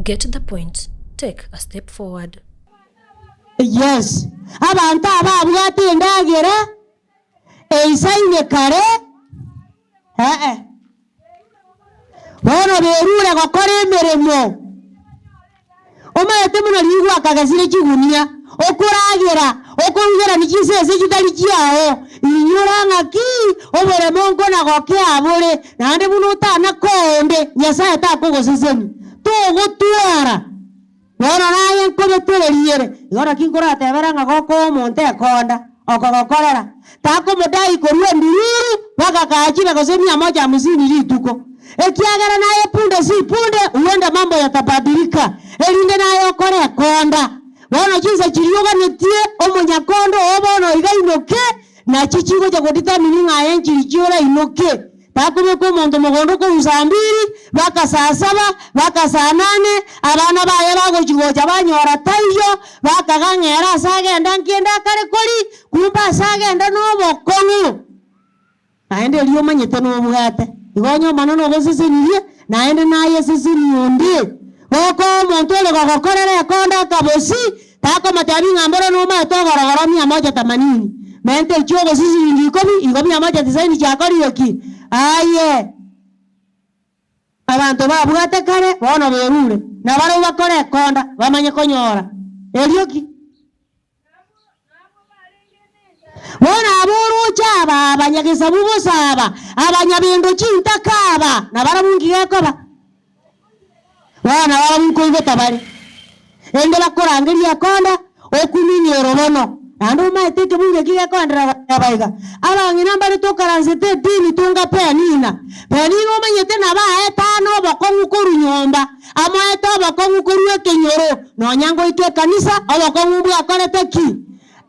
Get the point, take a step forward. Yes, abanto aba abwate endagera eisaine kare, ee. Bono berure gokora emeremo. Omanyete buna rigwa akagesire chigunia, okoragera, okorugerania chisese chitari chiao, inyora ng'aki oboremo nkona gokea bore, naende buna otana koa onde, Nyasae takogosesenia. Togotwara. Bono naye nkobetereria ere, igo naki nkoratebera ng'a gokoa omonto ekonda, okogokorera, takomodai korwa endururu mpaka kaachire gose mia moja hamsini rituko, ekiagera naye punde si punde huenda mambo yatabadilika, erinde naye okore ekonda. Bono chinsa chiria oganetie omonyakonda oo bono iga ainoke, nachi chigocha godetermine ng'a aye nchirichia orainoke. Bakobeka omonto mogondo korwa saa mbiri baka saa saba, baka saa nane, abana baye bagochi-gocha banyora taiyo, bakaga ng'a ere ase agenda nkende akare kori, kumbe ase agenda nobokong'u. Naende erio omanyete nobwate, igo onye Omonene ogosesenirie, naende naye sesenia onde. Gokoa omonto ore gogokorera ekonda akabosi, Takomotebia ng'a mboro nomaete ogorogoro mia moja themanini, menta echio ogosie siringi ikomi, igo mia moja tisaini chiakorire ki? Aye! Abanto babwate kare bono berure, na barabwo bakore ekonda, bamanye konyora. Erio ki? Bono aba oroche aba abanyagesabu bosa aba, abanyabendo chintaka aba, nabarabwo nki gekoba? Bono nabarabwo nkoigota bare, erinde bakorangeria ekonda, okuminia orobono. Naende omaete ekebungo eki gekoenderera goteba iga, Abang'ina mbare tokaransete edini tonga Penina. Penina omanyete nabo aete ane obokong'u korwa nyomba, amoete obokong'u korwa ekenyoro, nonya ngoika ekanisa, obokong'u mbwakorete ki?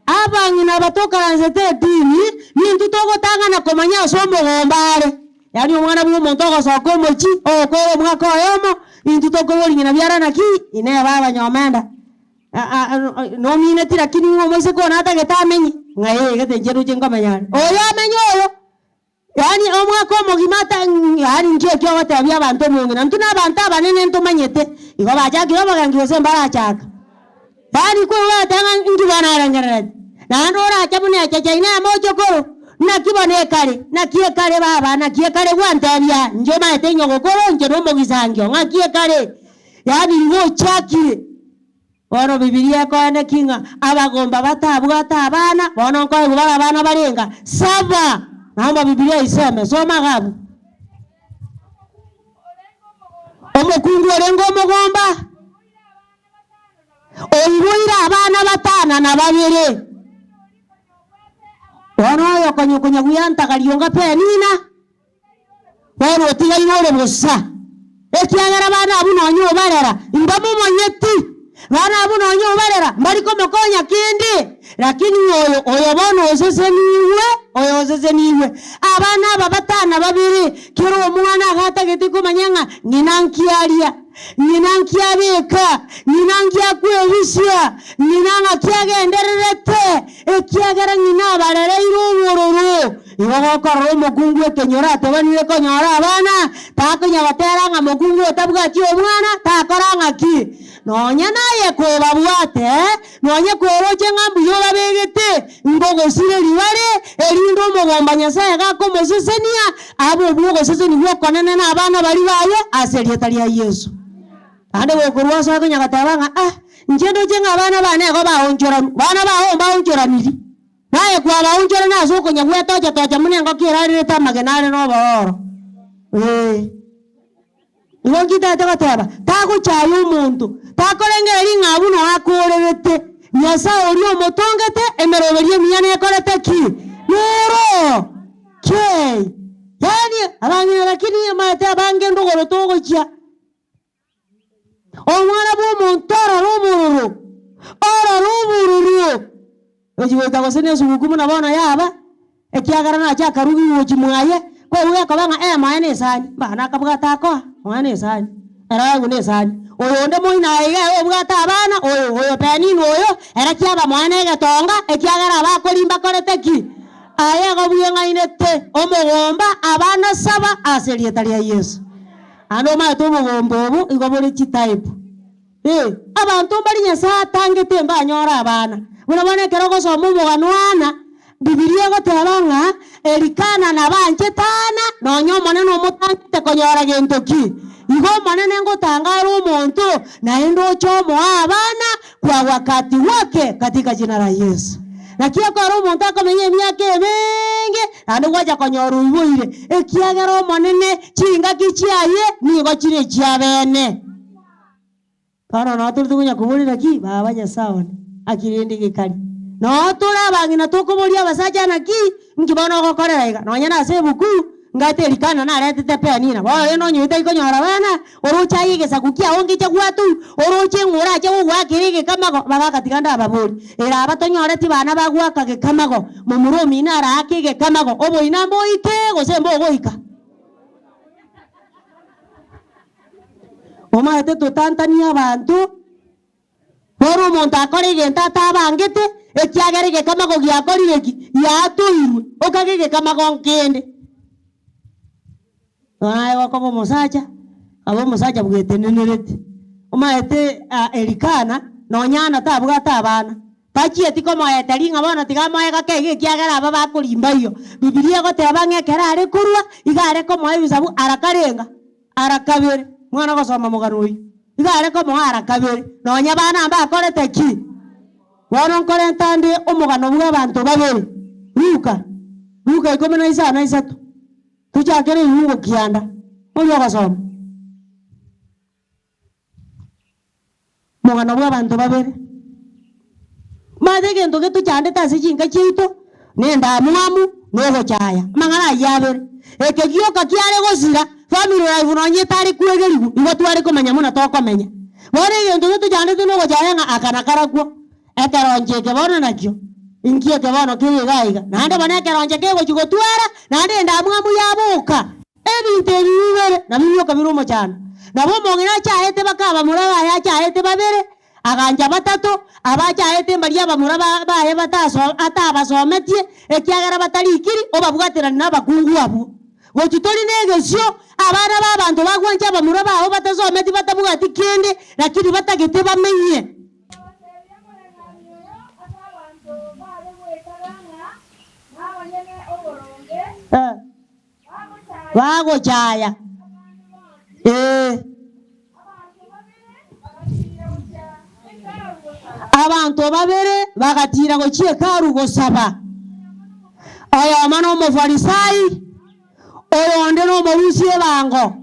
Abang'ina aba tokaransete edini, nintwe togotang'ana komanya ase omogomba are. Yaani omwana bw'omonto ogosoka omochie, ogokwera omwaka oyomo, intwe tokoboria ng'ina biara naki, inee baba nyomenda, nomineti lakini ng'a omoiseke oyo natagete amenye, ng'a ee gete inche ndoche nkomenya are. Oyo amenye oyo, yaani omwaka omogima ata yaani nki ekio ogotebia abanto omong'ina, intwe na abanto abanene ntomanyete, igo bachakire obogenki gose mbarachaka. Yaani koigwa ogoteba ng'a inki bono arengerereti, naende orache buna echeche inee mochokoro, naki bono ekare, naki ekare baba, naki ekare gwantebia, inche omanyete inyogokoro, inche nomogisangio, ng'aki ekare? Yaani igo ochakire. Bono Bibilia ekoeneki ng'a abagomba batabwate abana, bono nkoegwa bare abana barenga? Saba. Naomba Bibilia iseme, soma iga abwo. Omokungu orenge omogomba. Oiboire abana batano na babere. Bono oyo okonya gwantagaria onga Penina, bono otigaire ore bosa, ekiagera abana abwo nonya obarera mbamomanyeti, bana abwo nonya obarera mbari komokonya kende, lakini oyo oyo bono osesenigwe, oyo osesenigwe. Abana aba batano na babere, kera omwana iga atagete komanya ng'a ng'ina nki aria. Ng'ina nki abeka? Ng'ina nki akwebisia? Ng'ina ng'aki agendererete? Ekiagera ng'ina abarereire obororo. Igo gokorora omokungu ekenyoro atebanire konyora abana, takonya gotera ng'a mokungu otabwati omwana takora ng'aki? Nonya naye kobabwate, nonye koroche ng'a mbuya obabegete, nkogosireria bare, erinde omogomba Nyasae gakomosesenia, abe obw'ogosesenigwa okonene nabana baria baye ase erieta ria Yeso. Naende gokorwa ase okonya goteba ng'a ah, inche ndoche ng'a abana bane igo baonchoranwa, bana bao mbaonchoraniri, naye kwabaonchorana ase okonya gwetocha tocha buna engoko erarerete amagena are nobororo, eh. Igo nki tataete goteba? Tagochaya omonto, takorengereria ng'a buna akoorerete. Nyasae oria omotongete, emeroberio emiya nekorete ki? Nero ki? Yaani abang'ina lakini omanyete abange ndogoro togochia. Omwana bw'omonto orore obororo, orore obororo. Gochia goika gose nesuguku buna bono yaba, ekiagera nache akarugigwa gochia mwaye, kwaigwa gekoba ng'a ee moe nesani, mbana akabwate akoa, moe nesani, ere aegwe nesani. Oyonde moino aye iga ere obwate abana, oyo oyo Penina oyo, ere kiaba moe na egetonga, ekiagera abakori mbakorete ki? Aye igo bweng'ainete omogomba abana saba ase erieta ria Yeso. Naende omanyete obogomba obo igo bore chitype. Eh, abanto mbare Nyasae atangete mbanyore abana. Buna bono ekero ogosoma omogano Ana, Bibilia egoteba ng'a Elikana nabanchete Ana, nonya Omonene omotangete konyora gento ki. Igo Omonene ngotanga are omonto, naende oche omoe abana kwa wakati wake katika jina la Yesu. Naki ekero omonto akomenya emiaka emenge, naende gwacha konyora oiboire, ekiagera Omonene chingaki chiaye nigo chire echiabene. Bono noo tore tokonya koboria naki, Baba Nyasae one, aki rende gekari? Noo tore abang'ina tokoboria abasacha naki, Inki bono ogokorera iga? Nonya nase ebuku, ngate Elikana naretete Penina. Bono rende onye oyio tari konyora abana, oroche aye egesaku kiao ngeche gwatwa, oroche ng'o orache gogoakera egekamago? Bagaka tiga ndababorie, Ere aba tonyoreti bana bagoaka gekamago, momura omino araake egekamago, oboina mboike gose mbogoika? Omanyete totantanie abanto, bono omonto akore egento atabangete, ekiagera egekamago giakorire ki? Giatoirwe, okage egekamago nkende. Bono aye gokoba omosacha, aba omosacha bwetenenerete. Omanyete Elikana, nonya Ana tabwate abana. Tachieti komoeteria ng'a bono tiga amoe gake iga ekiagera aba bakorimba iyo. Bibilia egoteba ng'a ekero are korua, iga are komoa ebisabu ara karenga? Ara kabere. Mwana gosoma omogano oyio. Iga are komoa ara kabere. Nonya bana mbakorete ki? Bono nkorenta nde omogano bw'abanto babere. Luka, Luka ikomi na isano na isato. Tochakere ebiungo kianda. Oria ogosoma. Omogano bw'abanto babere. Omanyete egento getochandete ase chinka chiaito, na endamwamu, na ogochaya, amang'ana ayio abere. Eke gioka kiare gosira, family life nonye etare kwegerigwa, igo tware komanya buna tokomenya. Bono egento getochandete na ogochaya ng'a aka nakarakwo, ekeronche eke bono nakio, inki eke bono kere iga iga. Naende bono ekeronche kegochia gotwara, naende endamwamu yaboka. Ebinto ebi bibere nabio bioka bire omochando. Nabo omong'ina achaete baka abamura baye achaete babere, agancha batato, aba achaete mbaria abamura baye bataso atabasometie, ekiagera batarikiri, obabwaterani nabakungu abwo. Gochi tori negesio, abana b'abanto bagwancha abamura bao batasometi batabwati kende, lakini batagete bamenye. Akabatebia omoreng'anio oyo ase abanto baare goetara ng'a nabanyene oboronge. Bagochaya, ee. Abanto babere bagatiira gochia Hekalu gosaba, oyomo n'Omofarisai, oyonde nomorusia ebango.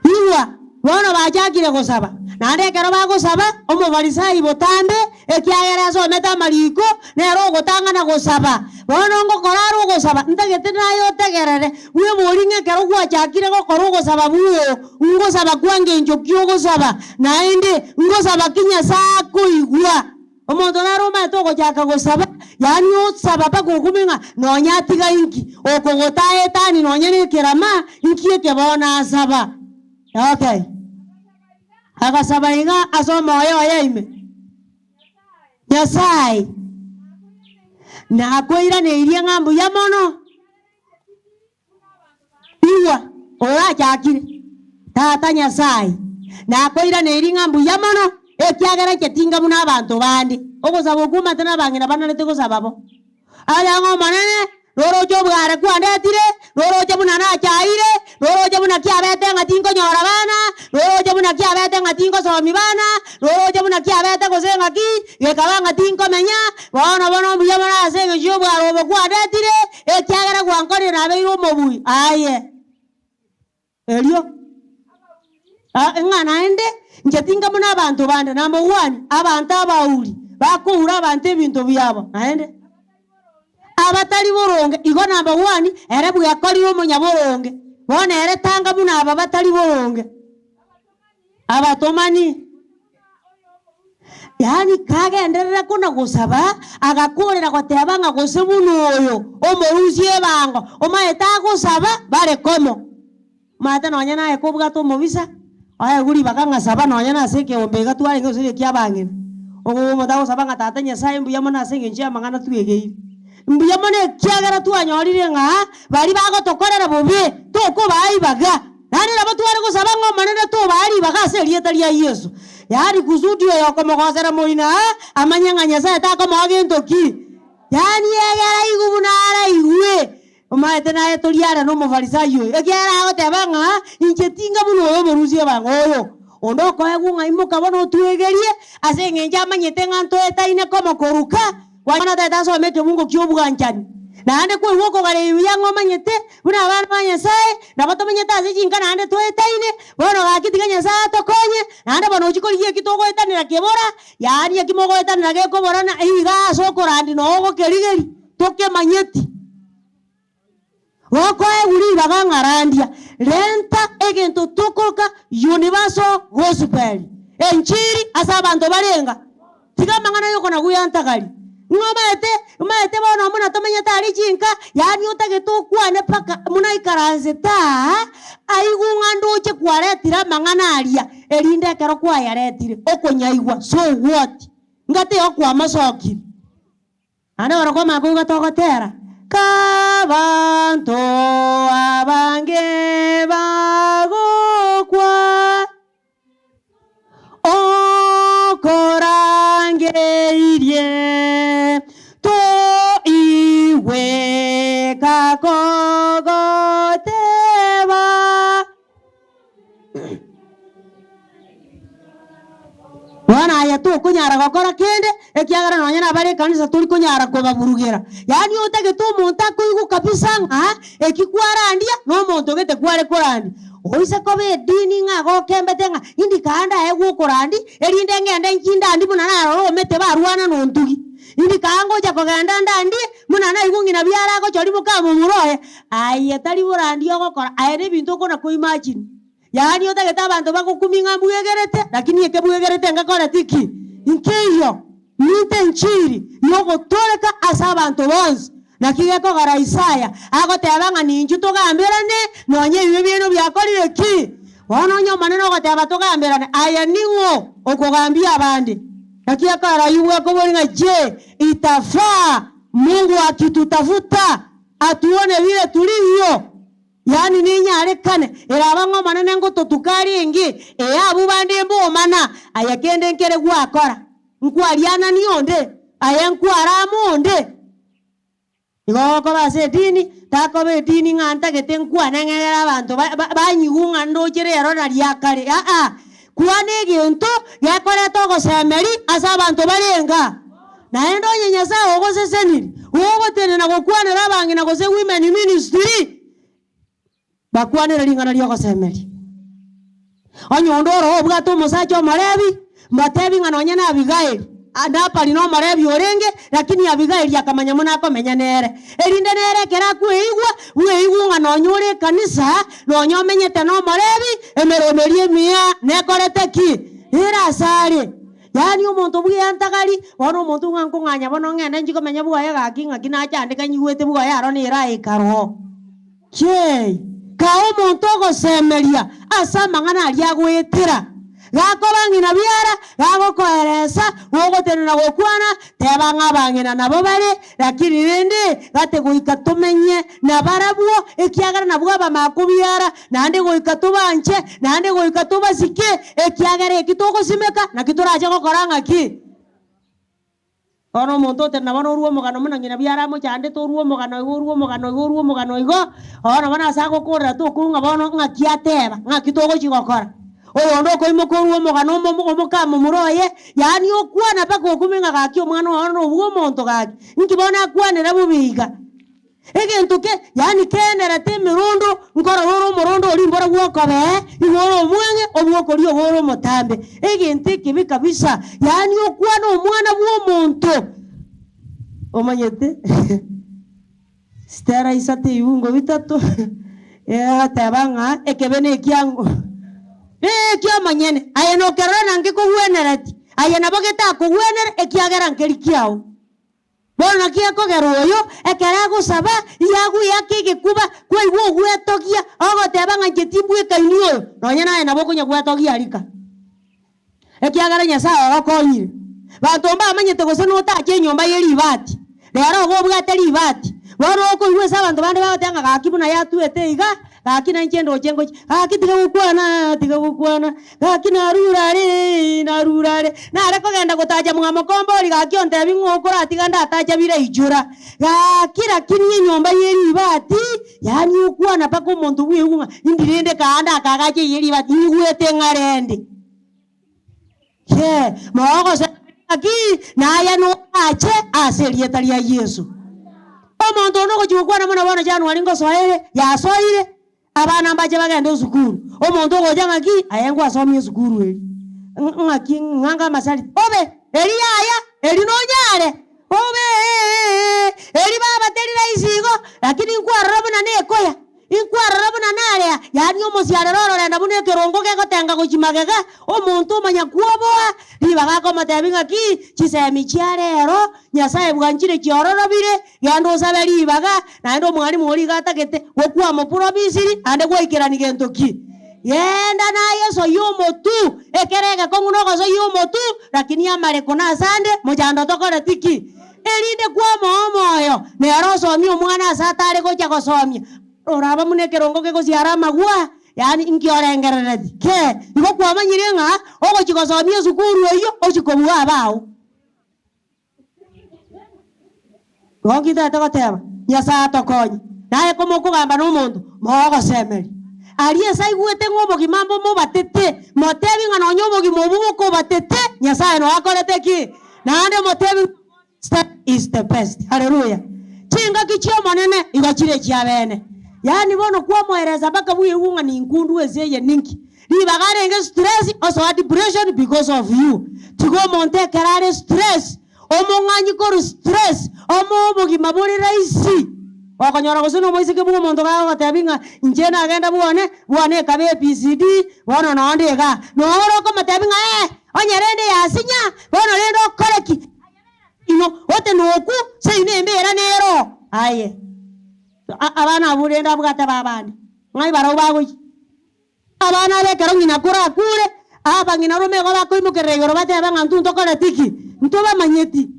Igwa, bono bachakire gosaba. Naende ekero bagosaba, Omofarisai botambe, ekiagera asomete amariko, nere ogotang'ana gosaba. Bono ngokora are ogosaba, ntagete naye otegerere, bwebori ng'a ekero gwachakire gokora ogosaba bwoo, ngosaba kwa ngencho ki ogosaba, naende ngosaba ki Nyasae akoigwa. Omonto nare omanyete ogochaka gosaba, yaani osaba mpaka okume ng'a nonya atiga inki, okogotaetani nonya na ekerama, inki eke bono asaba. Okay. Agasaba iga ase omoyo oye ime, Nyasae, nakoiraneirie ng'a mbuya mono. Igwa, orachakire, Tata Nyasae, nakoiraneirie ng'a mbuya mono, ekiagera inche tinga buna abanto bande. Ogosaba okwo omanyete nabang'ina banarete gosaba bo. Aria ng'a Omonene, noroche obware kwandetire, noroche buna nachaire, noroche buna kiabete ng'a tinkonyora bana, noroche buna kiabete ng'a tingosomi bana, noroche buna kiabete gose ng'aki, gekaba ng'a tinkomenya, bono bono mbuya mono ase engencho y'obware obo kwandetire, Ekiagera gwankorire nabeire omobui aye. Erio ng'a naende inche tinga buna abanto bande, namogwani abanto abauri, bakoura abanto ebinto biabo, naende abatari boronge, igo namogwani ere bwekorire omonyaboronge, bono ere tanga buna aba batari boronge. Abatomani. Yaani kagenderera kona gosaba, agakoorera goteba ng'a gose buna oyo omorusia ebango, omanyete agosaba bare komo. Omanyete nonya naye kobwate omobisa, oegwe ribaga ng'a saba nonya nase ekeombe iga twarenge gose ekia abang'ina. Ogoba omonto agosaba ng'a Tata Nyasaye mbuya mono ase eng'encho y'amang'ana twegeire. Mbuya mono ekiagera twanyorire ng'a baria bagotokorera bobe, tokobaa ribaga. Naende nabo. tware gosaba ng'a Omonene tobaa ribaga ase erieta ria Yeso. Yaani kusudi oyo okomogosera moino aa, amanye ng'a Nyasae takomoa gento ki. Yaani egera aigwe buna araigwe. Omanyete naye tori are nomofarisayo oyo, ekiagera agoteba ng'a inche tinga buna oyo omorusia ebango oyo. Onde okoegwa ng'a imoka bono otwegerie, ase eng'encho amanyete ng'a ntoetaine komokoruka, Bono tataete asome ekebungo ki'obwanchani. Naende kwaigwa okogareria buya ng'a omanyete buna abana ba Nyasae nabo tomenyete ase chinka naende toetaine, bono gaki tiga Nyasae atokonye, naende bono ochie korigia eki togoetanera kebora, yaani eki mogoetanera gekobora na iga ase okorandia noo ogokerigeria, tokemanyeti. Gokoegwa ribaga ng'a randia, renta egento tokoroka universal gospel, enchiri ase abanto barenga. Tiga amang'ana ay'okona gw'entagari. Ng'a omaete, omaete bono buna tomenyete aria chinka, yaani otagete okwane mpaka buna aikaransete aa, aigwe ng'a ndoche kwaretire amang'ana aria, erinde ekero kwayaretire, okonyaigwa, so what? Ng'a tigokwamosokiri. Naende barokwo amakuuga togotera, K'abanto abange bagokwa, okorangeirie toigwe gakogoteba. Bono aye tokonyara gokora kende, ekiagera nonya nabare ekanisa tori konyara kobaburugera. Yaani otagete omonto akoigwe kabisa ng'a eki kwarandia nomonto gete kware korandia. Oise koba edini ng'a gokembete ng'a indi kaande aegwe okorandia, erinde ngende inche ndandie buna narora omete barwana nontugi. Indi kaa ngocha kogenda ndandie buna naigwe ng'ina biara agochoria mokamomura oye. Aye tari borandia ogokora, aye nebinto okona koimagine. Yaani otagete abanto bagokumie ng'a mbwegerete, lakini eke bwegerete ngekoreti ki? Nkeiyo. Ninte enchiri yogotooreka ase abanto bonsi. Naki gekogera Isaya agoteba ng'a ninchu togamberane, nonya ebibe biaino biakorire ki? Bono onye Omonene ogoteba togamberane, aye ning'o okogambia abande? Naki ekogera Ayubu akoboria ng'a je, itafaa Mungu akitutafuta atuone vile tulivyo? Yaani ninyarekane, eraba ng'a Omonene ngototuka arenge, ee abwo bande mbomana, aye kende nkere gwakora, nkwarianania onde, aye nkwarama onde. Igo gokoba ase edini, takoba edini ng'a ntagete nkwane ng'egere abanto ba- ba- banyigwe ng'a ndoche rero na riakare, aa. Kwana egento gekoreta ogosemeria ase abanto barenge aa. Naende onye Nyasae ogoseseniri, ogotenena gokwanera abang'ina gose women ministry, bakwanere ring'ana ri'ogosemeria. Onye onde oro obwate omosacha omorebi, mbatebi ng'a nonye na Abigaili, Nabali nomorebi orenge, lakini Abigaili akamanya buna akomenya nere, erinde nere ekero akweigwa, bweigwe ng'a nonye ore ekanisa, nonye omenyete nomorebi, emeroberio emiya nekorete ki? Ere asare. Yaani omonto bw'entagari, bono omonto ng'a nkong'anya bono ng'ende nchie komenya bwoye gaki ng'aki nachandeka nyigwete bwoye aro nere aekare oo. Chei! Kaa omonto ogosemeria ase amang'ana aria agoetera. Gakoba ng'ina biara, gagokoeresa, gogotenena gokwana, teba ng'a abang'ina nabo bare, lakini rende gate goika tomenye nabarabwo, ekiagera nabwo abamakobiara, naende goika tobanche, naende goika tobasike, ekiagera eki togosimeka naki torache gokora ng'aki? Bono omonto otenena bono orue omogano buna ng'ina biara amochandete orue omogano igo orue omogano igo orue omogano igo, bono bono ase agokorera tokoigwa ng'a bono ng'aki ateba, ng'aki togochi gokora. Oyonde okoimoka orue omogano omo omokamomura oye, yaani okwana mpaka okumia ng'a gaki omwana oyo nobwo omonto gaki, inki bono akwanera bobe iga. Egento ke, yaani keenerete emerondo, nkorora ore omorondo oria mbora bw'okobee, igo ore omweng'e, obw'okoria obo ore omotambe. Egento ekebe kabisa, yaani okwana omwana bw'omonto. Omanyete, Stella isato ebibungo bitato, egoteba ng'a ekebe na ekiang'o, ekiomonyene, aye nokerora na nkekogwenereti, aye nabo getakogwenere ekiagera nkeri kiao. Bono naki ekogera oyo, ekero agosaba, iga agweaka egekuba, kwaigwa ogwetogia, ogoteba ng'a inche timbwekaini oyo, nonya naye nabo okonya gwetogia rika. Ekiagera Nyasae ogokonyire. Banto mbamanyete gose notache enyomba ye ribati, rero obe obwate ribati. Bono okoigwa ase abanto bande bagoteba ng'a gaki buna yatwete iga, Gaki nainche ndoche ngochia, gaki tiga gokwana, tiga gokwana, gaki narure are, narure are. Nare kogenda gotacha mwa mokombori gaki ontebi ng'o okoratiga ndatacha bire ichora. Gaki lakini enyomba ye ribati, yaani okwana mpaka omonto bweigwa ng'a indi rende kaande akagacha eye ribati, nyigwete ng'a rende. Ee, mogose ng'aki naye norache ase erieta ria Yeso. Omonto onde ogochia gokwana buna bono January ngosoere, yasoire, abana mbache bagende esukuru. Omonto ogocha ng'aki, aye ngwasomia esukuru eria, ng'aki ng'anga amasariti, obe, eri yaya, eri nonyare, obe eri baba teri rahisi igo, lakini nkwarora buna nekoya. Inkwarora buna narea, yaani omosiarero ororenda buna ekerongo gegotenga gochia magega, omonto omanya kwoboa, ribaga akomotebia ng'aki, chisemi chia rero, Nyasae bwanchire chiororobire, genda osabe ribaga, naende omwalimu oria iga atagete gokwamo-promisiri, naende gwaikerani gento ki? Genda naye soyia omotu, ekere egekong'u nogosoyia omotu, lakini amareko nasande, mochando tokoreti ki? Erinde kwamoa omoyo, nere osomie omwana ase atare gocha gosomia. Oraba buna ekerongo kegosiara amagwa, yaani inki orengerereti? Kee, igo kwamanyire ng'a ogochia gosomia esukuru eyio ochie kobua abao. Igo ngitete goteba, Nyasae atokonye, naye komokogamba nomonto, mogosemeria. Aria ase aigwete ng'a obogima mbomobatete, motebi ng'a nonya obogima obwo bokobatete, Nyasae noe akorete ki? Naende motebi ng'a God's time is the best. Haleluya! Chingaki chi'Omonene igo chire echiabene. Yaani bono kwamoeresa mpaka bweigwe ng'a ninkundu ense eye ninki. Ribaga arenge stress osoa depression because of you. Tiga omonto ekero are stress, omong'anyi korwa stress, omoe obogima bore rahisi. Okonyora gose nomoiseke bwa omonto gagogotebia ng'a inche nagenda bwane, bwane ekaba ABCD, bono nonde igaa. Noro okomotebia ng'a eh, onye rende yasinya, bono rende okore ki? Aye bera seino, ote nokwo, seino embera nero. Aye, abana abwo rende abwate ababande, ng'ai barabwo bagochia? Abana aba ekero ng'ina korakure, abang'ina rome igo bakoimokerera igoro batebe ng'a intwe ntokoreti ki? Ntobamanyeti.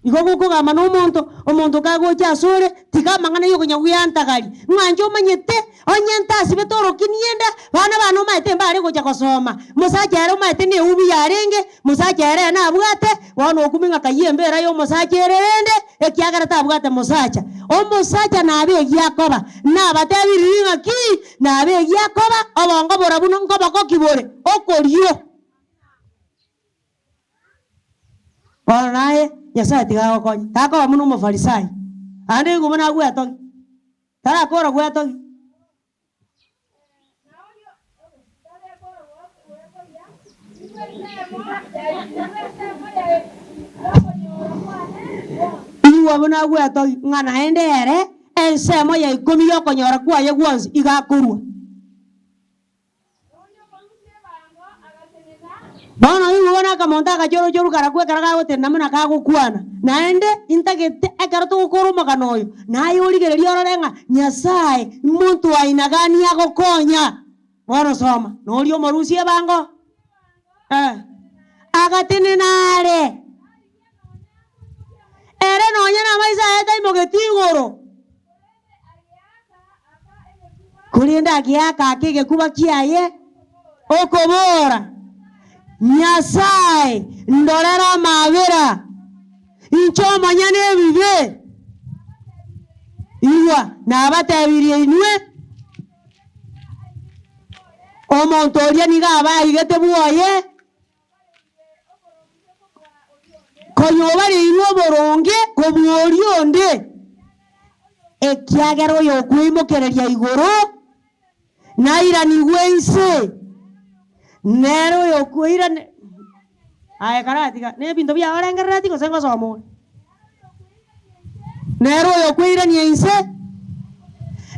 Igo gokogamba na omonto, omonto kagocha asore, tiga amang'ana ya okonyagweantagari, ng'a inche omanyete, onye ntasibete orokinie enda, bana bane omanyete mbare gocha gosoma, mosacha ere omanyete na eubi yarenge, mosacha ere nabwate, bono okumia ng'a kayio embera ya omosacha ere rende, ekiagera tabwate mosacha. Omosacha nabe egiakoba, nabatebirie riria ng'aki, nabe egiakoba, obongo borabu nkoboko ki bore? Okorio. Bono naye, Nyasae tiga agokonye, takoba buna Omofarisai, aande nigo buna agwetogia, tarakora gwetogia. Igwa buna agwetogia, ng'a naende ere ensemo ya ikomi y'okonyora kwaye gwonsi iga akorua. Bono igwe bono akamonto agachorochoru karakwa ekero gagotenena buna kagokwana. Naende intagete ekero togokora omogano oyo, naye origererie orore ng'a Nyasae monto aina gani agokonya. Bono soma, noria omorusia ebango, eh, agatenena are. Ere nonya namaiso aye taimogeti igoro. Korende ageaka ake egekuba kiaye, okobora, Nyasae, ndorere amaabera, inche omonyene ebibe. Igwa, nabatebirie inwe, omonto oria nigo abaigete bwoye, Konya obareirwe oboronge kobua oria onde, ekiagera oyokweimokereria igoro nairanigwe inse, nere oyokweirane Aye karatiga, nebinto biao orengereretie gose ngosoma ore? Nere oyokweirania inse,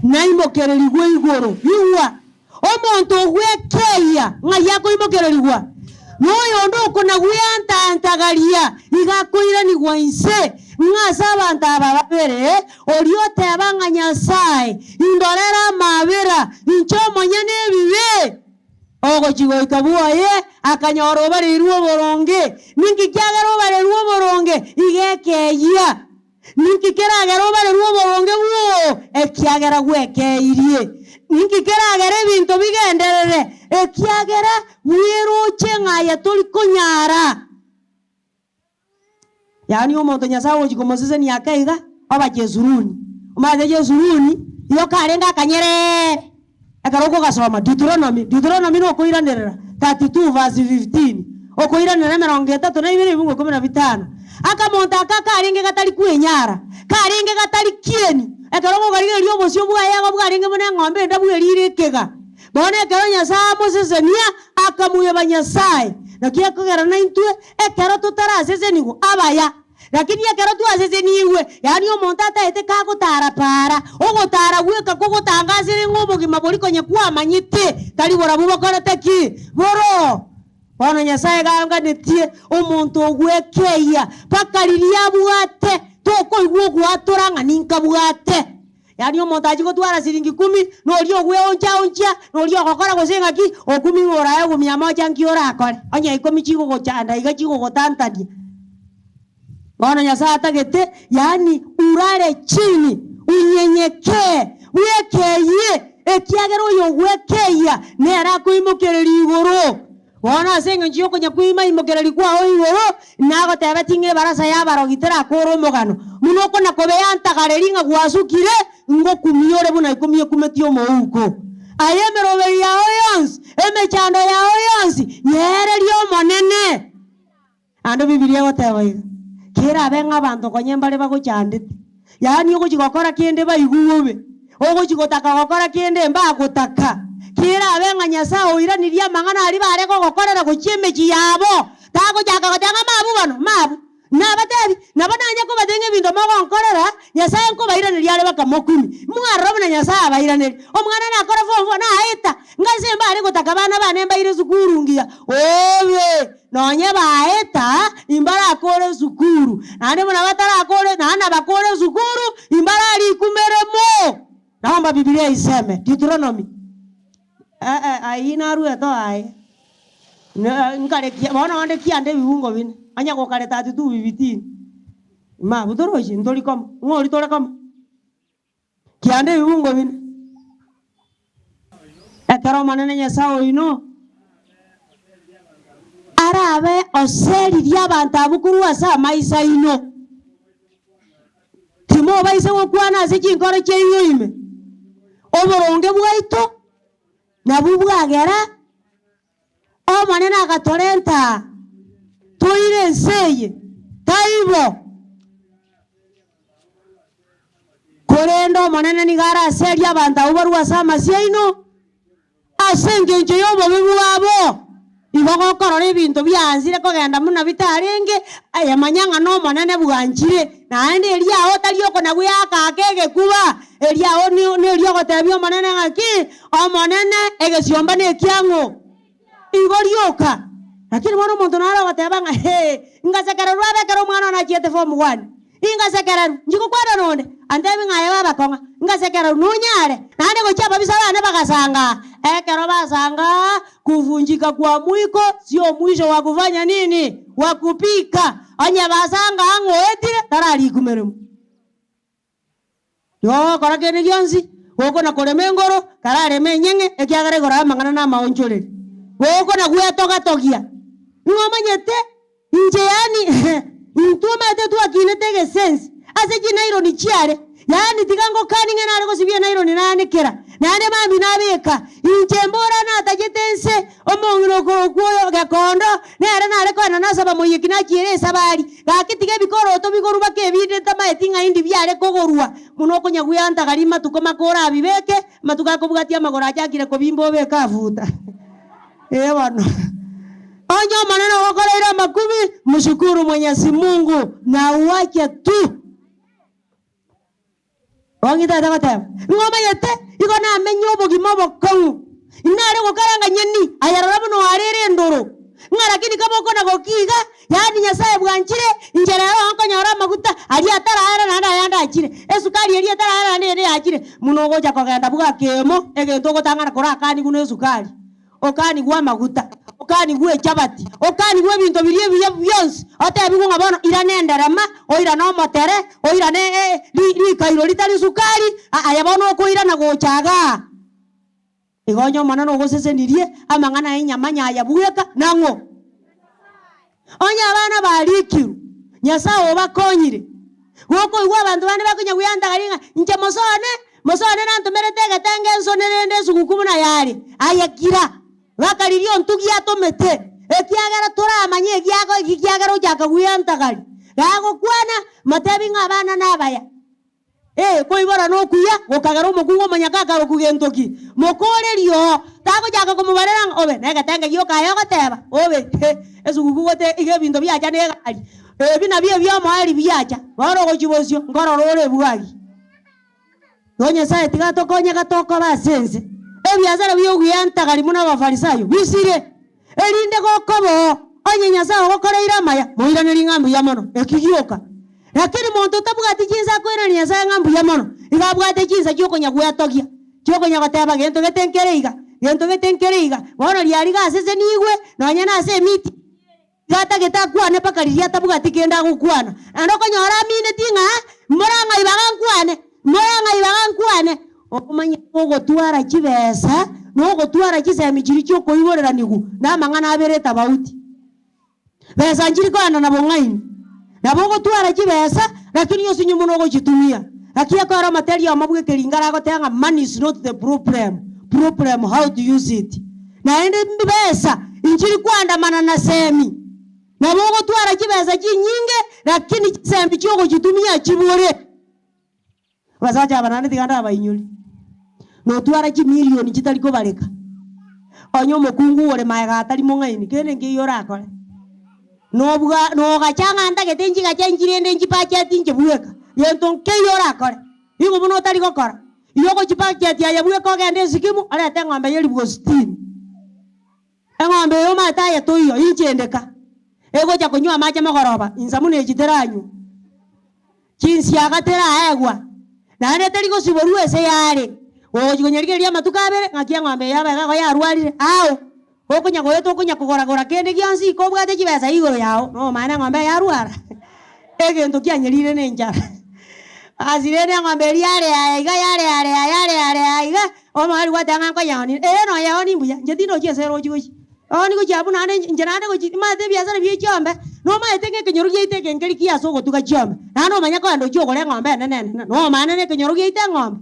naimokererigwe igoro. Igwa, omonto ogwekeyia, ng'ai akoimokererigwa? Noyonde okonagweantantagaria, iga akoiranigwa inse. Ng'a ase abanto aba babere, oria oteba ng'a Nyasae, indorere amaabera, inche omonyene ebibe. Ogochia goika bwoye, akanyora obareirwe oboronge. Ninki kiagera obarerwe oboronge? Iga ekeyia. Ninki keragere obarerwe oboronge bwoo? Ekiagera gwekeirie. Ninki keragere ebinto bigenderere? Ekiagera bweroche ng'a aye tori konyara. Yaani omonto Nyasae ogochia komosesenia ake iga, oba Jesuruni. Omanyete Jesuruni, igo karenge akanyerere. Ekero okogasoma Deuteronomy, Deuteronomy nokoiranerera 32 verse 15, okoiranera 32 ebiungo 15. Akamonto aka karenge gatari kwenyara, karenge gatari kieni, ekero okogarigereria obosio bwaye igo bwarenge buna eng'ombe endabu erire ekega. Bono ekero Nyasae amosesenia, akamweba Nyasae. Naki ekogera naintwe ekero totarasesenigwa abaya. Lakini ekero twasesenigwe, yaani omonto ataete kagotara para, ogotara gweka kogotangasire ng'a obogima boria konya kwamanyete tari borabwo bokorete ki? Boro. Bono Nyasae ganganetie omonto ogwekeyia mpaka riria abwate, tokoigwa ogwatora ng'a ninkabwate. Yaani omonto achie gotwara siringi kumi, noria ogweonchaonchia, noria ogokora gose ng'aki, okumi ng'a orae ogumia mocha nki orakore? Onye ikomi chigogochanda iga chigogotantania. Bono Nyasae atagete, yaani urare chini, unyenyekee, bwekeyie, ekiagera oyogwekeyia nere akoimokereria igoro. Bono ase engencho y'okonya kweima-imokereria kwao igoro, nagotebetie ng'a ebarasa y'abarogi terakore omogano, buna okona-kobeantagareri ng'a gwasukire, ngokumia ore buna ikomi ekumetie omouko. Aye emeroberi yao yonsi, emechando yao yonsi, nyeererie Omonene. Naende Bibilia egoteba iga, Kerabe ng'a abanto konya mbare bagochandete, yaani ogochia gokora kende baigwe bobe, ogochia gotaka gokora kende mbagotaka, kerabe ng'a Nyasae oiranirie amang'ana aria bare gogokorera gochia emechie yabo, tagochaka goteba ng'a mabu bono, mabu. Nabatebi, nabo nanye kobatebia ng'a ebinto mogonkorera, Nyasae nkobairaneria are bakamokumi. Mwarora buna Nyasae abairaneria. Omwana nakore form four, naeta, ng'a mbare gotaka abana bane mbaire esukuru ngiya, obe! Nonye baeta, imbarakore esukuru, naende buna batarakore, naende nabakore esukuru, imbararikumere mo. Naomba Bibilia iseme, Deuteronomy. Eh, eh, ayio naruete aye. Ne- nkarekia, bono onde kianda ebibungo bine, onye gokareta ati tu bibitini. Mabu torochi, ntori komo, ng'o oria tore komo? Kianda ebibungo bine. Ekero Omonene Nyasae oino arabe oseririe abanto abwo korwa ase amaiso aino, timobaisa gokwana ase chinkoro chiaino ime, Oboronge bwaito nabwo bwagera Omonene agatorenta aa, toire ense eye, taibo. Korende Omonene nigo araserie abanto abwo barue ase amasio aino, ase engencho y'obobe bwabo. Igo gokorora ebinto biaanchire kogenda buna bitarenge, aye manya ng'a n'Omonene bwanchire, naende erio ao tari okona-gweaka ake egekuba, erio ao nerio ogotebia Omonene ng'aki, Omonene, egesiomba nekiang'o? Igo rioka. Lakini bono omonto nare ogoteba ng'a hee, ngasekererwa abe ekero omwana one achiete form one. Ingasekererwa, inchi gokwana nonde, antebi ng'a aye babakong'a, ngasekererwa nonyare, naende gochia ababisa bane bagasangaa. Ekero basangaa, kuvunjika kwa mwiko sio mwisho wa kufanya nini? Wa kupika. Onye basangaa ng'a oetire, tararikumeremwa. Igo ogokora kende gionsi, gokona korema engoro, karareme enyeng'e, ekiagera igoro y'amang'ana namaonchoreri. Gokona gwetogatogia, ng'a omanyete inche yaani intwe omanyete twakinete egesensi ase chinaironi chiare, yaani tiga ngokani ng'a nare gosibia enaironi naanekera, naende mambia nabeka, inche mbora natachete nse, Omong'ina okorokwa oyo Gekondo, nere nare koenda nasaba moyeki nachiere esabari. Gaki tiga ebikoroto bigorwe baka ebinde ntamaeti ng'a indi biare kogorwa. Buna okonyagweantagari matuko make orabibeke, amatuko akobwatia amagoro achakire kobimba obeke afuta. Ee bono. Onye Omonene ogokoreire amakubi, mshukuru Mwenyezi Mungu na uache tu. Ong'itete goteba, Ng'a omanyete, igo namenye obogima obokong'u, inare gokaranga nyeni, aye rora buna oarere endoro, ng'a lakini kaba okona gokia iga, yaani Nyasae bwanchire, inche rero oo nkonyora amaguta aria ataraera naende ayande achire, esukari eria etaraera naende eyende yachire, buna ogocha kogenda bwakemo, egento ogotang'ana korakanigwe na esukari, okanigwe amaguta. Okanigwe echabati, okanigwe ebinto biria ebiya bionsi, otebigwe ng'a bono irana enderema, oirane omotere, oirane rikairo ritari sukari, aye bono okoirana gocha igaa. Igo onye Omonene ogosesenirie amang'ana ay'enyamanya aya bweka, nang'o? Onye abana barikirwe, Nyasae obakonyire. Gokoigwa abanto bande bakonya gweantagaria ng'a inche mosone, mosone nantomerete egetenge nsone rende esuguku buna yare. Aye kira, bakariria ontugi atomete, ekiagera toramanye egiago eki kiagera ochaka gweantagaria. Gagokwana, motebi ng'a abana nabaya. Ee, koibora nokuya, gokagera omokungu omonyaka akarokwa gento ki? Mokorerie oo, tagochaka komobarera ng'a obe negetenge gioka aye ogoteba, obe he, esuguku gote iga ebinto biacha na egari, ebi nabio ebiomoerio biacha, bono ogochia bosio, nkorora ore ebwagi. Igo Nyasaye tiga atokonye gatokoba ase ense, ebiasara bi'ogweyantagari buna Abafarisayo bisire, Erinde gokoba oo, onye Nyasae ogokoreire amaya, moiranerie ng'a mbuya mono, eki gioka. Lakini monto otabwati chinsa akoiraneria Nyasae ng'a mbuya mono, igo abwate chinsa chi'okonya gwetogia, chi'okonya goteba gento gete nkere iga, gento gete nkere iga, bono riaria gasesenigwe, nonya nase emiti iga atagete akwane mpaka riria atabwati kende agokwana. Naende okonyora amineti ng'a morang'ai baga nkwane, morang'ai baga nkwane. Okomanya ogotwara chibesa na ogotwara chisemi chiria chi'okoiboreranigu na amang'ana abere etabauti. Besa nchiri koenda na bong'aini. Nabo ogotwara chibesa lakini osinye mono ogochitumia. Lakini ekero omoteria omo bw'ekeringara aragoteba ng'a money is not the problem, problem how to use it. Naende besa inchiri koandamana na semi. Nabo ogotwara chibesa chinyinge lakini chisemi chiogochitumia chibore. Abasacha aba naende tiga ndabainyore, notwara chimilioni chitari kobareka, onye omokungu ore magega atari mong'aini, kende nkeiyo orakore. Nobwa nogacha ng'a ntagete nchigache nchirende nchibacheti inche bweka, gento nkeiyo orakore, nigo buna otari gokora. Igo ogochibacheti aye bweka ogende esikimu, orete eng'ombe ya elifu sitini. Eng'ombe eye omanyete aye toiyo, inchendeka, egocha konywa amache mogoroba, insa buna echi teranywa. Chinsiaga teraegwa, naende teri gosiborwa ase yare. Ogochia konyarigereria amatuko abere, ng'aki eng'ombe eye yaba iga yarwarire, ao okonya goeta okonya kogora-gora kende gionsi, kobwate chibesa igoro yao, nomanye eng'ombe eye yarwara, egento kianyerire na enchara. Basi rende eng'ombe eria yare aya iga yare are aya yare are aya iga, omorwari gwateba ng'a nkonyeonie, ee noyeonie mbuya, inche tindochi ase erochi gochia. Oni gochia abwo naende inche naende gochia nimanyete ebiasara bie chiombe, nomanyete ng'a ekenyoro giaito eke nkeri kiya ase ogotuga chiombe, naende omanye kogenda ochie ogore eng'ombe enene enene, nomanye na ekenyoro giaito eng'ombe.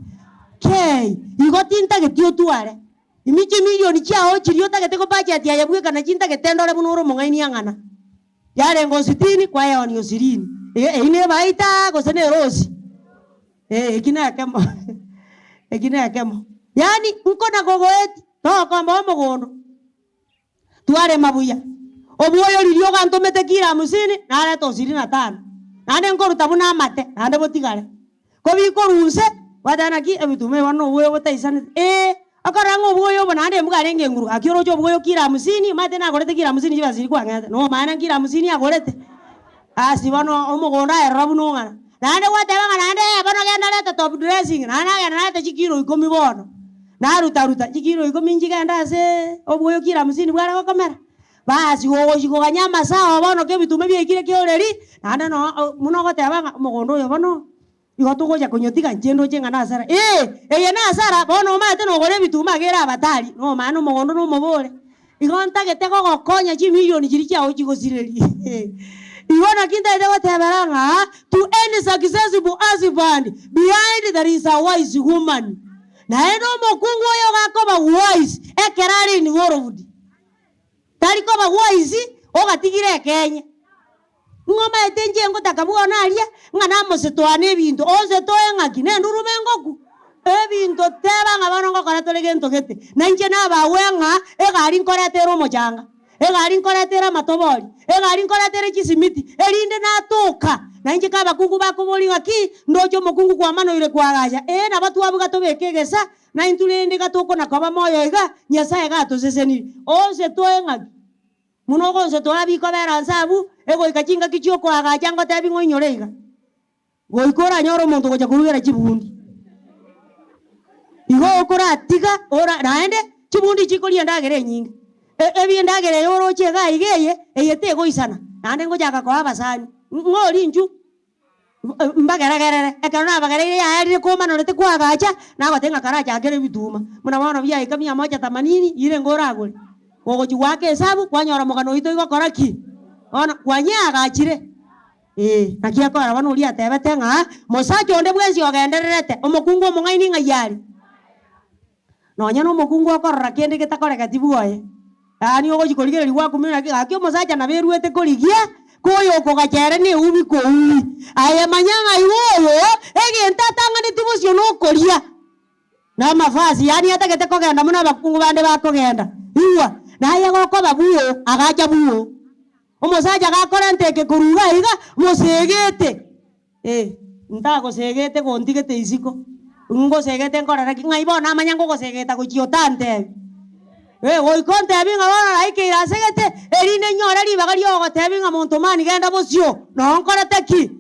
Kei! Igo tintageti otware ime chimilioni chiao chiria otagete kobudget aye bweka nachi ntagete ndore buna ore omong'aini ang'ana. Yarenge ositini, kwayeonia osirini. Eyio nebaita gose nerosi? Ee, eki nekemo, eki nekemo. Yaani nkona kogoeti, togokomba omogondo, twarema buya. Obwoyo riria ogantomete kilo hamsini, nareta osirini na tano. Naende nkoruta buna amate, naende botigare. Kobikorwa inse, gwateba naki ebituma ebi bono na obwoyo botaisaneti. Ee, okorora ng'a obwoyo obo naende embwa arenge enguru, gaki oroche obwoyo kilo hamsini, omanyete nagorete kilo hamsini chibesa chiria kwang'ete, nomanye kilo hamsini agorete. Asi bono omogondo aye rora buna ong'ana. Naende gwateba ng'a naende ee bono genda reta top dressing, naende nagenda nareta chikilo ikomi bono, naruta ruta, chikilo ikomi nchigende aseee obwoyo kilo hamsini bware gokomera. Basi gogochia koganya amasao bono kebitume biaikire kioreri, naende noo buna ogoteba ng'a omogondo oyo bono, igo togocha konyotiga inche ndoche ng'a nasara. Ee, eye nasara, bono omanyete nogora ebituma iga ere abatari, nomanye na omogondo nomobore. Igo ntagete gogokonya chimilioni chiria chiago chigosireria. Igo naki ntagete gotebera ng'a to any successful husband, behind there is a wise woman. Naende omokungu oyo iga akoba wise ekero are involved. Tari koba wise ogatigire ekenye. Ng'a omanyete inche ngotaka bwono aria, ng'a namosetoane ebinto, onsetoe ng'aki? Nendurume ngoku? Ebinto teba ng'a bono ngokora tore gento gete. Na inche nabawe ng'a egari nkoreta ere omochanga, egari nkoreta ere amatobori, egari nkoreta ere chisimiti, erinde natoka. Na inche ka abakungu bakoboria ng'aki, ndoche omokungu kwamanoire koagacha, ee nabo twabuga tobeke egesa, Na intwe rende gatokona koba moyo iga, Nyasae gatosesenirie. Onsetoe ng'aki? Buna ogonsetoa bikobera nse abwo, egoika chingaki chi'okoagacha ngotebi ng'a oinyore iga. Goika oranyore omonto ogocha korugera chibundi. Igo okoratiga ora naende chibundi chikoria endagera enyinge. Ebiendagera eye oroche iga iga eye, eye tegoisana, naende ngochaka koa abasani, ng'ori inchu mbageregerere, ekero nabagereire yaerire komanorete kwagacha, nagotebia ng'a karachakere ebituma, buna bono biaika mia moja themanini, ire ngoragore. Ogochia goaka esabu, kwanyora omogano oito igokora ki? Bono kwanyeagachire. Ee, naki akora bono oria atebete ng'a mosacha onde bwensi ogendererete, omokungu omong'aini ng'ai are? Nonya nomokungu okorora kende getakoregeti bwoye, yaani ogochia korigereria gwakumia naki gaki omosacha nabo eruete korigia, ko oyo okogacha ere neubi koubi. Aye manya ng'a igo oyo, egento atang'aneti bosio nokoria, na amafasi, yaani atagete kogenda buna abakungu bande bakogenda. Igwa, naye gokoba buo, agacha buo. Omosacha gakorenta eke korwa iga iga, mosegete. Eh, ntagosegete gontigete isiko, ngosegete nkorere ki? Ng'ai bono namanya ngogosegeta gochia otantebi? Eh, goika ontebi ng'a bono naikeire asegete, erinde nyore ribaga riogotebi ng'a monto mani genda bosio, noo nkorete ki?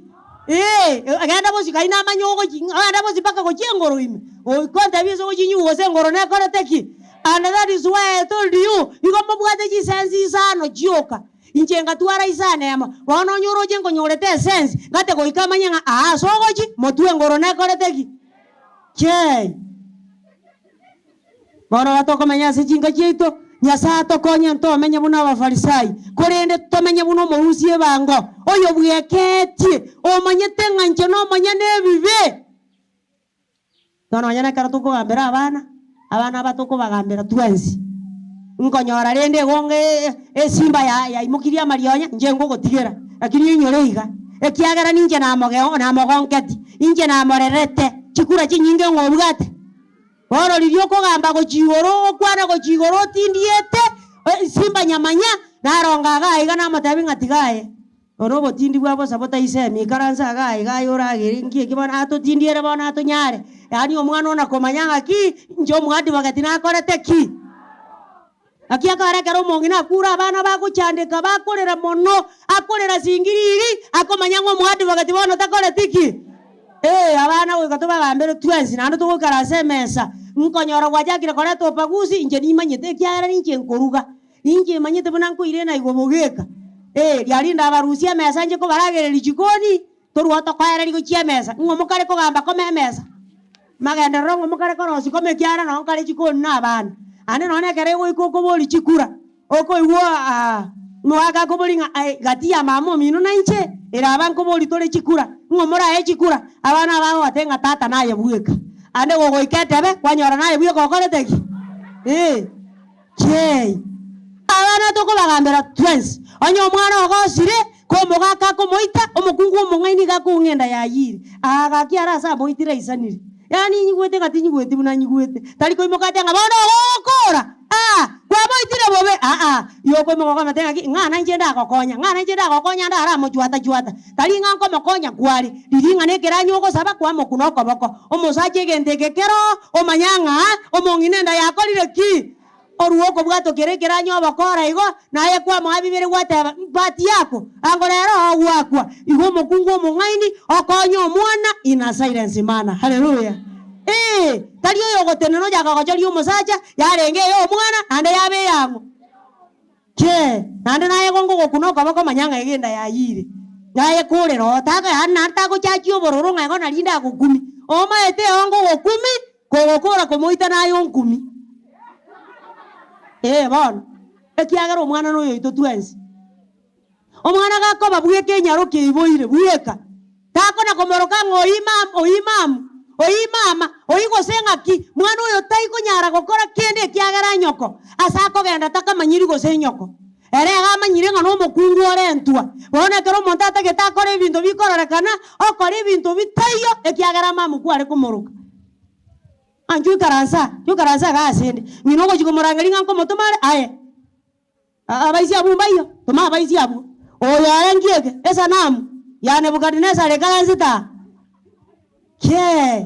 Eh, genda bosio kai namanya ogochi genda bosio mpaka gochia engoro ime, goika ontebi ase ogochinyigwa gose engoro nekorete ki? And that is why I told you, igo mobwate chisensi isano chioka. Inche ngatwara isano emo, bono onye oroche nkonyorete esensi, ngate goika amanye ng'a aa ase ogochi, motwe engoro nekorete ki? Chei! Bono iga tokomenya ase chinka chiaito, Nyasae atokonye ntomenye buna Abafarisai, korende tomenye buna omorusia ebango, oyobweketie, omanyete ng'a inche nomonyene ebibe. Bono nonya nekero tokogambera abana, abana aba tokobagambera twensi, nkonyora rende igo esimba ya yaimokirie amarionya, inche ngogotigera, lakini oinyore iga, ekiagera ninche namogeo namogonketi, inche namorerete, chikura chinyinge ng'a obwate. Bono riria okogamba gochia igoro, ogokwana gochia igoro otindiete, esimba nyamanya, naronga iga iga namotebia ng'a tiga aye. Ore obotindi bwa bosa botaisemi, ikaranse iga iga aye oragere, nki eki bono atotindiere bono atonyare? Yaani omwana ona komanya ng'aki, inche omoadvocate nakorete ki? Naki akare ekero omong'ina akure abana bagochandeka bakorera mono, akorera singiriri, akomanya ng'a omoadvocate bono takoreti ki? Ee, abana goika tobagambere twensi naende togoikaransa emesa, nkonyora gwachakire koreta ubaguzi, inche nimanyete ekiagera ninche nkoruga. Inche imanyete buna nkoirena igo bogeka. Ee, riaria ndabarusie emesa nche kobaragereria chikoni, torwa tokoereria gochia emesa. Ng'o mokare kogamba kome emesa? Magenderero ng'o mokare korosia kome ekiagera noo nkare chikoni na abana. Naende nonya ekero egoika okoboria chikura, okoigwa omogaka akoboria ng'a aye gati ya mama omino na inche, ere aba nkoboria tore chikura, ng'o morae chikura? Abana bagogotebia ng'a tata naye bweka. Ande gogoika etebe, kwanyora naye bweka okorete ki? Ee. Chei! Abana tokobagambera twensi, onye omwana ogosire, komogaka akomoita, omokungu omong'aini iga akong'a enda yayiire. Aa gaki are ase amoitire aisanire. Yaani nyigwete ng'a tinyigweti buna nyigwete. Tari koimoka ate ng'a bono ogokora, aa, kwamoitire bobe, aa. Igo okoimoka okamotebia ng'aki, ng'ana inche ndagokonya, ng'ana inche ndagokonya ndaramochwata chwata. Tari ng'a nkomokonya kware, riria ng'a nekeranyo ogosaba kwamokuna okoboko. Omosacha egento eke keroo, omanya ng'a omong'ina enda yakorire ki? Orue okobwatwa kere ekeranyo obokora igo, naye kwamoa bibere gwateba, Mbati yako, ango rero ogwakwa. Igo omokungu omong'aini okonya omwana in a silence manner. Haleluya! Ee, tari oyo ogotenena ochaka gochoria omosacha, yarenge eya omwana, naende yaba eyang'o. Chee, naende naye gonka ogokuna okoboko manya ng'a egenda yayiire. Naye korera oo, taka yaani naende tagochachia obororo ng'a igo narinde agokumi. Omaete eonga ogokumi, kogokora komoita naye onkumi. Ee bono, ekiagera omwana noyo oito twensi. Omwana gakoba bweka enyaroka eiboire, bweka. Takona komoroka ng'a oyi mam, oyi mamu, oyi mama, oyi gose ng'aki, mwana oyo taikonyara gokora kende ekiagera nyoko ase akogenda takamanyiri gose nyoko. Ere iga amanyire ng'a nomokungu orentwa. Bono ekero omonto atagete akore ebinto bikororekana, okora ebinto bitaiyo ekiagera mamu kware komoroka. Anchwa ikaransa aa, inchuo ikaransa igaa asende, ng'ina ogochia komorangeria ng'a nkomotoma are, aye. Abaisia abwo mbaiyo, toma abaisia abwo. Oyo are nkieke esanamu ya Nebukadinesari ekaransete aa. Kee!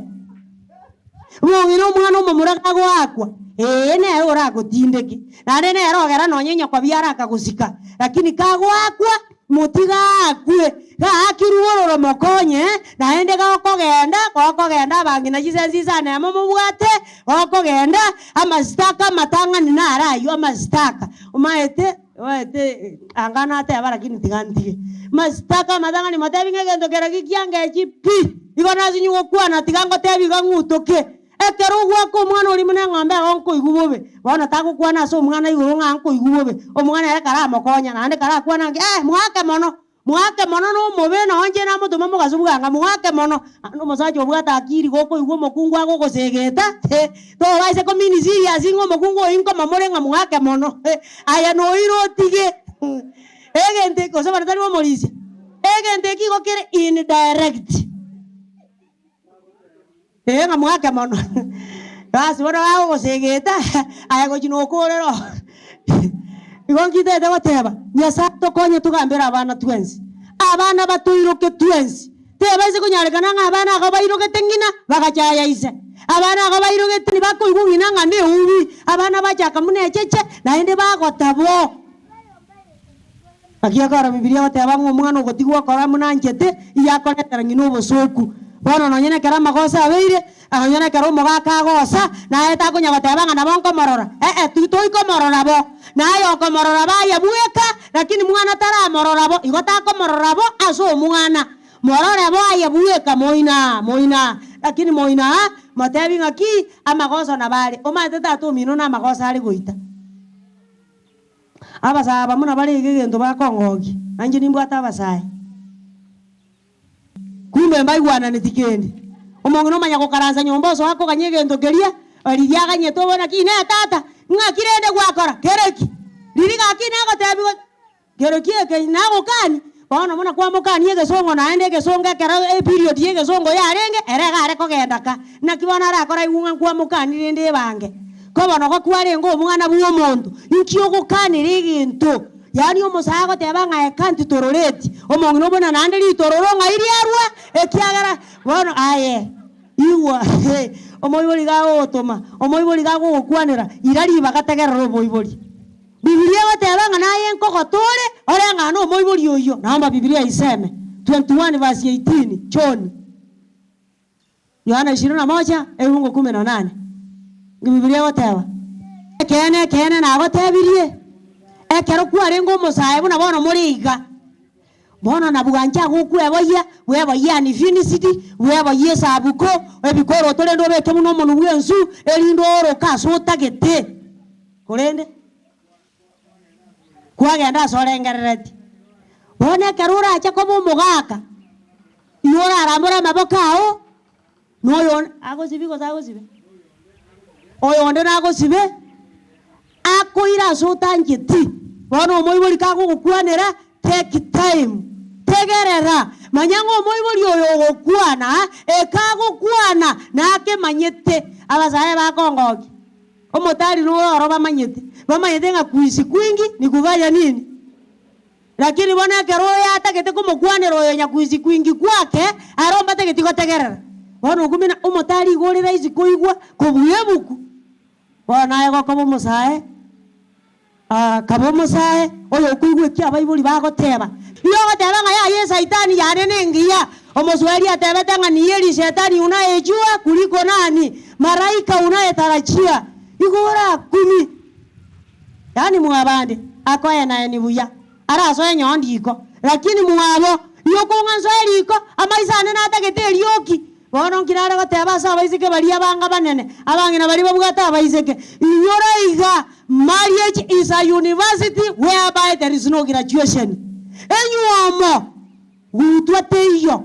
Bong'ina omwana omomura kagoakwa, ee nere oragotindeke, naende nere ogera nonye nyoko biara akagosika, lakini kagoakwa. Motiga aakwe, gaakirwe bororo mokonye, naende gokogenda, gokogenda abang'ina chisensi isano emo mobwate, gokogenda, amasitaka amatang'ani naro aywo amasitaka, omaete, omaete anga nateba lakini tiga ntige. Amasitaka amatang'ani motebi ng'a egento kere gikiangechi pi, igo nasinywa gokwana tiga ngotebi iga ng'utoke. Ekero ogwaka omwana oria buna eng'ombe igo nkoigwa bobe, bono tagokwana ase omwana igoro ng'a nkoigwa bobe, omwana ere karamokonya naende karakwana ng'a eh mwake mono, mwake mono na omobe nonye inche namotoma mogaso bwanga mwake mono. Naende omosacha obwate akiri gokoigwa omokungu agogosegeta eh, tobaisa komini serious ng'a omokungu oyio nkomomore ng'a mwake mono eh, aye noire otige egento eke gose bono tari omorisia, egento eki igo kere indirect. Ee, ng'a mwake mono. Basi bono bagogosegeta, aye gochia nokorera oo. Igo nkitete goteba, Nyasae tokonye togambere abana twensi, abana batoiroke twensi. Tebaisa konyarekana ng'a abana iga bairogete ng'ina, bagachaya ise. Abana iga bairogete nibakoigwa ng'ina ng'a neubi, abana bachaka buna echeche, naende bagota bo. Naki ekero Bibilia egoteba ng'a omwana ogotigwa okora buna anchete, iga akoretera ng'ina obosooku. Bono nonye nekero amagoso abeire, nonye nekero omogaka agosa, naye takonya goteba ng'a nabo nkomorora, ee titoikomorora bo. Naye okomorora baye bweka, lakini mwana taramorora bo, igo takomorora bo ase omwana. Morore bo aye bweka, moina, moina, lakini moina, motebi ng'aki amagoso nabo are. Omanyete tata omino namagoso are goita. Abasae aba buna bare iga egento bakongokia, na inche nimbwate abasae. Kumbe mbaigwananeti kende. Omong'ina omanya gokaransa nyomba osoa akoganya egento keria, riria aganyete oboe naki inee tata, ng'aki rende gwakora? Kere ki? Riria gaki nagotebiwa kere ki eke nagokani, bono buna kwamokania egesongo naende egesongo ekero eperiod ya egesongo yarenge, ere iga are kogenda ka. Naki bono arakore aigwe ng'a nkwamokani rende ebange. Ko bono gokwarenge omwana bw'omonto, inki ogokanera egento? Yaani omosae agoteba ng'a I can't tolerate omong'ina obuna naende ritororo ng'ai riarwa, ekiagera bono aye igwa omoibori iga agogotoma, omoibori iga agogokwanera, ira ribaga tegerera omoibori. Bibilia egoteba ng'a naye nkogotore oreng'ane omoibori oyio, naomba Bibilia iseme 21 verse 18, John. Yohana ishirini na moja, ebiungo kumi na nane. Nki Bibilia egoteba? Ekeene, ekeene, nagotebirie, ekero kwarenge omosae buna bono more iga, bono nabwancha agokweboyia, bweboyie unfinished, bweboyie esabuko, ebikoroto rende obeke buna omonwa bw'ensu, erinde ooroke ase otagete. Korende kwagenda ase orengereretie. Bono ekero orache koba omogaka, igo orarambore amaboko ao, na oyo agosibi gose agosibe? Oyonde nagosibe, akoire ase otancheti. Bono omoibori kagogokwanera, take time, tegerera, manya ng'a omoibori oyo ogokwana, ekagokwana nakemanyete. Abasae bakongokia. Omotari noro oro bamanyete, bamanyete ng'a kuishi kwingi ni kufanya nini? Lakini bono ekero oyo atagete komokwanera oyo nyakuishi kwingi kwake, aro mbatageti gotegerera. Bono okumina omotari igo ore rahisi koigwa kobua ebuku. Bono naye gokoba omosae. Akaba omosae oyokoigwa eki abaibori bagoteba. Nigo ogoteba ng'a yaya esaitani yane nengiya. Omoswahili atebete ng'a ni heri shetani unayejua kuliko nani malaika unayetarajia. Igo orakumi. Yaani mwabande akoenaeni buya arasoe nyondi iko lakini mwabo nigo okong'a nsoe riko amaiso ane natagete erioki. Bono nki nare goteba ase abaiseke baria abanga banene, abang'ina baria babwate abaiseke, Inyora iga, marriage is a university whereby there is no graduation. Enywomo gutwa teiyo,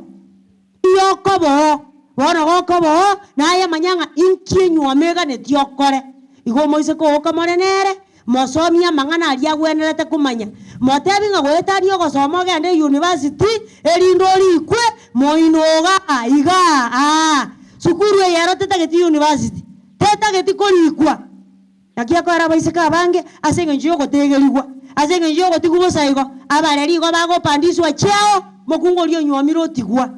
iyokoboo. Bono gokoboo, naye manya ng'a inki enywomo eganetie okore. Igo omoiseke oo okamore nere, Mosomie amang'ana aria agwenerete komanya. Motebi ng'a goetania ogosoma ogende eyunivasiti, erinde orikwe moino iga iga aa. Sukuru eye ero tetageti yunivasiti, tetageti korikwa. Naki ekoera abaiseke abange ase eng'encho y'ogotegerigwa, ase eng'encho y'ogotigwa bosa igo, abareri igo bagopandiswa chiao, mokungu oria onyuomire otigwa.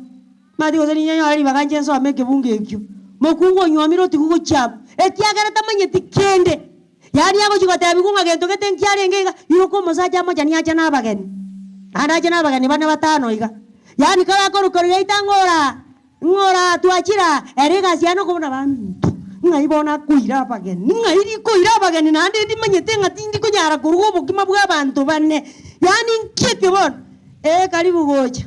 Mati gose ninyonyore ribaga inche nsome ekebungo ekio, mokungu onyuomire otigwa gochia abwo, ekiagera tamanyeti kende. Yaani agochia gotebigwa ng'a gento gete nkiarenge iga, iroka omosacha amochani ache na abageni. Naende ache na abageni bane batano iga. Yaani kabakoruka roria aita ng'a ora, ng'a ora twachire aa, ere egasi yaye nokobuna baminto, ng'ai bono akoira abageni, ng'ai rikoira abageni naende ndimanyete ng'a tindi konyara koruga obokima bwa abanto bane, yaani nki eke bono? Ee karibu gocha.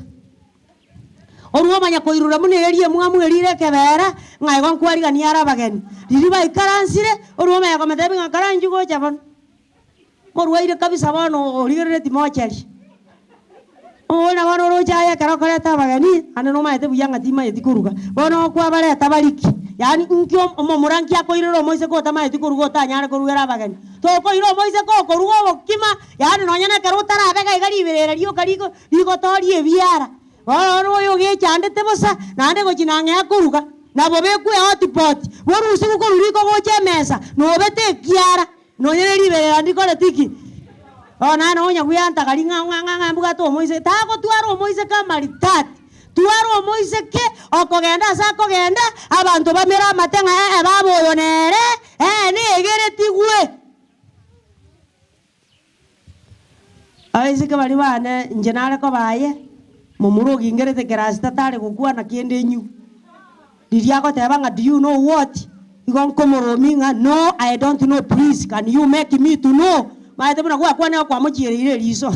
Orwo omanya koirura buna eeri emwamu erire ekebeera, ng'a igo nkwarigania are abageni. Riria baikaransire, orwo omanya komotebia ng'a karanchwe gocha bono. Morwaire kabisa bono origerereti mocheri. Oboria bono oroche aye ekero okoreta abageni, naende nomanyete buya ng'a timanyeti koruga. Bono okwabareta bariki, yaani nki omomura nki akoirera omoiseke otamanyeti koruga otanyare korugera abageni. Tokoira omoiseke okoruga obokima, yaani nonya na ekero otarabega iga riberera rioka rigo rigotoria ebiara. Bono bono oyo ogechandete bosa, naende gochia nang'ea koruga, nabo bekwe hotpot, borusigwe korwa riko gocha emesa, nobete ekiara. Nonya ne riberera ndikoreti ki? Bono naye nonya gwantagari ng'a ng'a ng'a ng'a mbwate omoiseke, tagotwara omoiseke amaritati, twara omoiseke okogenda ase akogenda, abanto bamere amate ng'a ee baba oyo nere, ee negeretigwe. Abaiseke baria bane inche nare koba aye, momura ogingerete kerasi tatare gokwana kende enywe. Riria agoteba ng'a do you know what? Igo nkomoromia ng'a no I don't know please can you make me to know? Maete buna gwakwana igo kwamochiereire eriso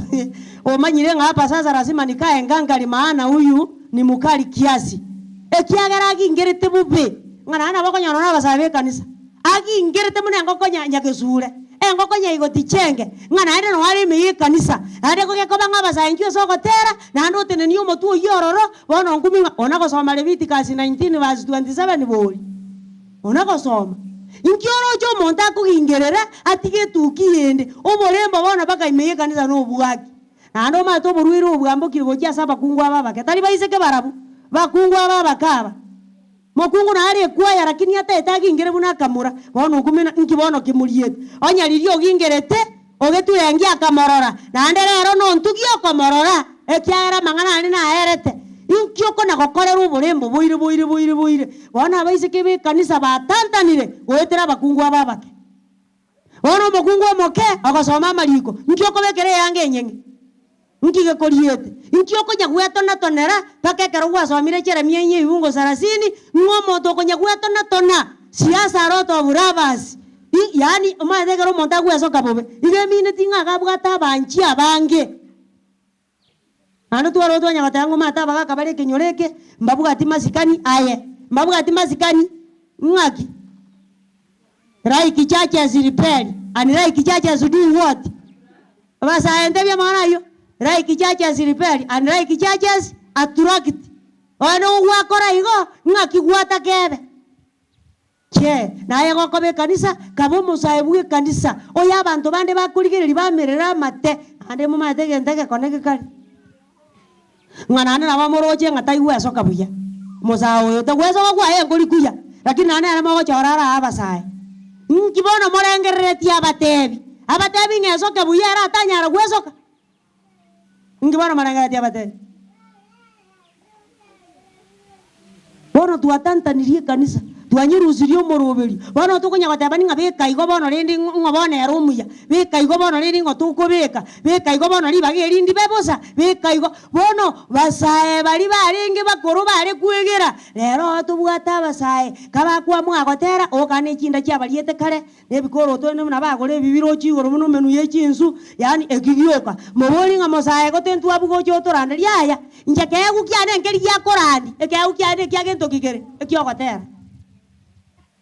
omanyire ng'a hapa sasa lazima nikae ngangari maana huyu ni mukali kiasi. Ekiagera agingerete bobe ng'a naende nabo okonyora nonye abasae b'ekanisa. Agingerete buna engoko nyagesure, engoko nyaigoti chenge, ng'a naende noo are ime y'ekanisa, naende gogekoba ng'a abasae inchuo ase ogotera, naende otenenie omotwe oyio ororo, bono nkumi ng'a ona gosoma Leviticus 19 verse 27 bori. Ona gosoma. Inki oroche omonto akogingerera atige etuki yende, oborembo bono mpaka ime y'ekanisa nobwaki. Naende omanyete oborwaire obo bwambokire gochia ase abakungu aba abake, tari baiseke barabwo, bakungu aba abake aba. Mokungu nare ekwaya lakini ataete agingere buna akamura, bono okumena inki bono kimuriete? Onye riria ogingerete ogeturengia akamorora, naende rero nontugie okomorora, ekiagera amang'ana aria naerete. Inki okona gokorera oborembo boire boire boire boire? Bono abaiseke b'ekanisa batantanire goetera abakungu aba abake. Bono omokungu omoke ogosoma amariko, inki okobekera eanga enyeng'e? Inki gekoriete? Inki okonya gwetona-tonera mpaka ekero gwasomire Jeremia enye ebibungo sarasini, ng'a omonto okonya gwetona-tona siasa a lot of lovers, i yaani omanyete ekero omonto agwesoka bobe, igo emineti ng'a iga abwate abanchi abange. Naende twarora twanya goteba ng'a omanyete abagaka bare ekenyoro eke, mbabwati masikani aye, mbabwati masikani, ng'aki? Like churches rebel and like churches do what? Abasae ntebie amang'ana ayio, like churches rebel and like churches attract. Onye nigo gwakora igo, ng'aki gwatakebe? Chee, naye gokoba ekanisa, kaba omosae bw'ekanisa, oyo abanto bande bakorigereria bamerere amate, naende momanyete egento egekone gekare. Ng'a naende nabo moroche ng'a taigwesoka buya, omosae oyo tagwesoka kwaye nkori kuya, lakini naende nere mogochora are aa abasae. Inki bono morengereretie abatebi? Abatebi ng'a esoke buya ere atanyara gwesoka? Inki bono morengereretie abatebi? Bono twatantanirie ekanisa, twanyerusirie omoroberio, bono tokonya gotebani ng'a beka igo bono rende ng'o bono ere omuya, beka igo bono rende ng'o tokobeka, beka igo bono ribaga eri ndibe bosa, beka igo. Bono basae baria barenge bakoro bare kwegera, rero tobwate abasae, kabakwamua gotera, okana echinda chiabariete kare, Na ebikoroto binde buna bagora ebibirochi igoro buna omenwa ye chinsu, yaani eki gioka. Mobori ng'a mosae gote ntwabwe gocha otoranderie aya, inche ekeegwa kiane nkeri giakorandi, ekeegwa kiane ekia gento ki kere? Ekiogotera.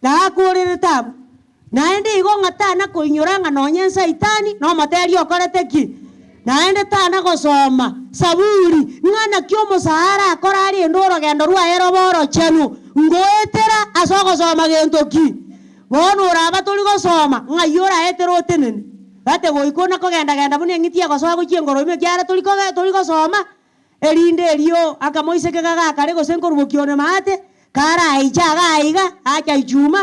Nakorerete abwo. Naende igo ng'a tana koinyora ng'a nonye Saitani nomoteri okorete ki? Naende tana gosoma Saburi, ng'a naki omosae arakore arende orogendo rwaye robe orochenu, ngoetera ase ogosoma gento ki? Bono oraba tori gosoma, ng'ai oraetere otenene? Gate goika ona kogenda-genda buna eng'iti egosoa gochia engoro ime, ekiagera tori koge tori gosoma, erinde erio akamoiseke gagakare gose nkorubokia one maate, karaiche iga aiga, acha ichuma,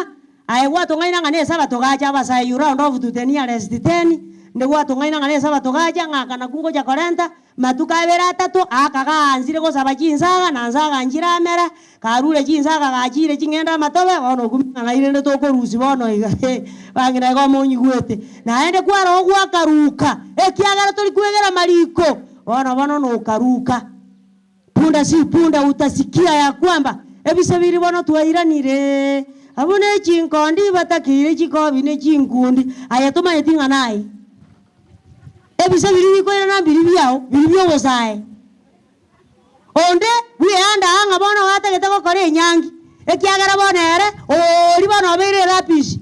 aye gwatong'aina ng'a nesabato gacha abasae you round off to the nearest ten, nde gwatong'aina ng'a nesabato gacha, ng'a aka nakwo ngocha korenta, Matuko abere atato, aka gaansire gosaba chinsaga, na nsaga nchiramera, karure chinsaga gachiire ching'ende amatobe, bono okumia ng'a rende tokorusia bono iga, bang'ina iga omonyigwete. Naende kwaroo gwakaruka, ekiagera tori kwegera amariko. Bono bono nokaruka. Punda si punda utasikia ya kwamba ebise biri bono twairanire abwo ne chinkondi batakeire chikobi ne chinkundi aye tomanyeti ng'a naye. Ebise biri bikoirana mbiri biao biri biobosae. Onde bweanda aa ng'a bono gatagete gokora enyangi, ekiagera bono ere oria bono obeire erapisi.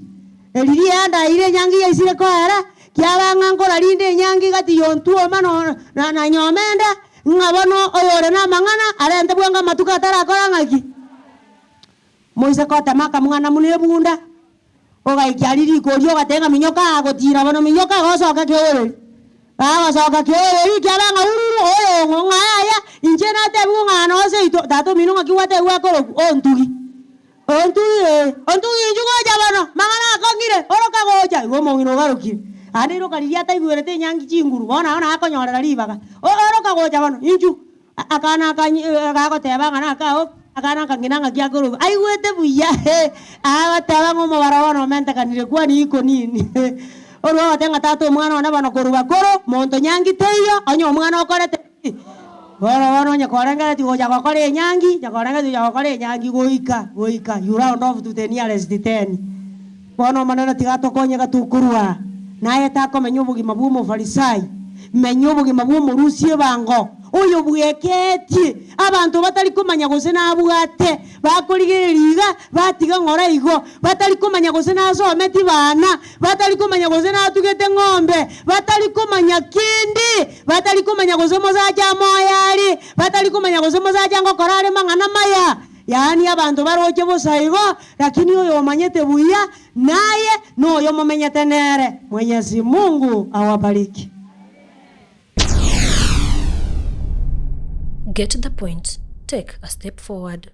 Eri rianda aire enyangi yaisire koera, kiaba ng'a nkora rinde enyangi gati y'ontwoma na na nyomenda, ng'a bono oyore namang'ana arente bwango amatuko atarakora ng'aki? Moise gotema akamwana buna ebunda, ogaikia aria riko oria ogateba ng'a minyoka aa gotira bono minyoka gosoka keoreri. Agosoka keoreri kiaba ng'a ururu oyo ong'o ng'a yaya inche natebigwe ng'a noo seito tata omino ng'aki gwatebigwe akorokwa ontugi. Ontugi ee, ontugi inchuo gocha bono, mang'ana akong'ire, oroka gocha, igo omong'ina ogarokire. Aande riroka riria ataigwerete enyangi chinguru, bono agwo nakonyorera ribaga. Oroka gocha bono, inchuo. Akana aka gagoteba ng'a nakao, akana aka ng'ina ng'aki akorokwa, aigwete buya agoteba ng'a omobaro bono omentekanire kwani iko nini? Orwa ogoteba ng'a tata omwana one bono korwa bakoro, monto nyangi teiyo, onye omwana okorete ki? Bono bono onye korengeretie gocha gokora enyangi, onye korengeretie gocha gokora enyangi goika, goika, you round off to the nearest ten. Bono Omonene tiga atokonye gatokorwa aa, naye takomenya obogima bw'Omofarisai, menya obogima bw'omorusia ebango, oyo bwekeetie abanto batari komanya gose nabwate, bakorigereria iga, batiga ng'ora igo, batari komanya gose nasometi bana, batari komanya gose natugete ng'ombe, batari komanya kende, batari komanya gose omosacha amoyo are, batari komanya gose omosacha ngokora are mang'ana maya. Yaani abanto baroche bosa igo, lakini oyo omanyete buya naye noyo momenyete nere. Mwenyezi Mungu awabariki. Get the point, take a step forward.